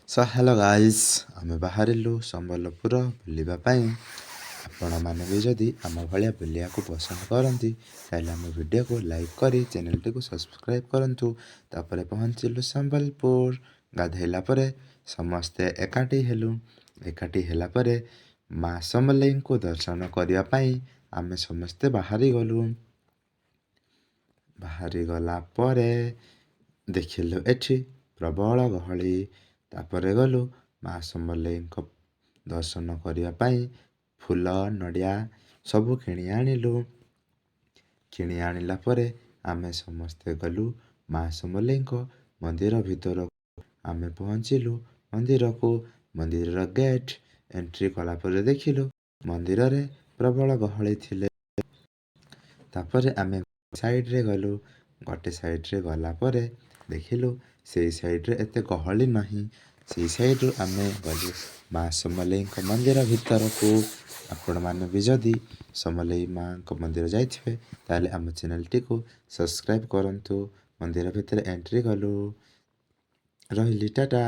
Show hello guys, ଆମେ ବାହାରିଲୁ ସମ୍ବଲପୁର ବୁଲିବା ପାଇଁ। ଆପଣମାନେ ବି ଯଦି ଆମ ଭଳିଆ ବୁଲିବାକୁ ପସନ୍ଦ କରନ୍ତି, ତାହେଲେ ଆମ ଭିଡ଼ିଓକୁ ଲାଇକ୍ କରି ଚ୍ୟାନେଲଟିକୁ ସବସ୍କ୍ରାଇବ୍ କରନ୍ତୁ। ତାପରେ ପହଞ୍ଚିଲୁ ସମ୍ବଲପୁର। ଗାଧେଇଲା ପରେ ସମସ୍ତେ ଏକାଠି ହେଲୁ। ଏକାଠି ହେଲା ପରେ ମା ସମଲେଇଙ୍କୁ ଦର୍ଶନ କରିବା ପାଇଁ ଆମେ ସମସ୍ତେ ବାହାରି ଗଲୁ। ବାହାରି ଗଲା ପରେ ଦେଖିଲୁ ଏଠି ପ୍ରବଳ ଗହଳି। ତାପରେ ଗଲୁ ମା ସମଲେଇଙ୍କ ଦର୍ଶନ କରିବା ପାଇଁ। ଫୁଲ, ନଡ଼ିଆ ସବୁ କିଣି ଆଣିଲୁ। କିଣି ଆଣିଲା ପରେ ଆମେ ସମସ୍ତେ ଗଲୁ ମା ସମଲେଇଙ୍କ ମନ୍ଦିର ଭିତରକୁ। ଆମେ ପହଞ୍ଚିଲୁ ମନ୍ଦିରକୁ। ମନ୍ଦିରର ଗେଟ୍ ଏଣ୍ଟ୍ରି କଲା ପରେ ଦେଖିଲୁ ମନ୍ଦିରରେ ପ୍ରବଳ ଗହଳି ଥିଲେ। ତାପରେ ଆମେ ସାଇଡ଼ରେ ଗଲୁ। ଗୋଟେ ସାଇଡ଼ରେ ଗଲା ପରେ ଦେଖିଲୁ ସେଇ ସାଇଡ଼ରେ ଏତେ ଗହଳି ନାହିଁ। ସେଇ ସାଇଡ଼ରୁ ଆମେ ଗଲୁ ମା ସମଲେଇଙ୍କ ମନ୍ଦିର ଭିତରକୁ। ଆପଣମାନେ ବି ଯଦି ସମଲେଇ ମାଙ୍କ ମନ୍ଦିର ଯାଇଥିବେ, ତାହେଲେ ଆମ ଚ୍ୟାନେଲଟିକୁ ସବସ୍କ୍ରାଇବ୍ କରନ୍ତୁ। ମନ୍ଦିର ଭିତରେ ଏଣ୍ଟ୍ରି କଲୁ। ରହିଲି, ଟାଟା।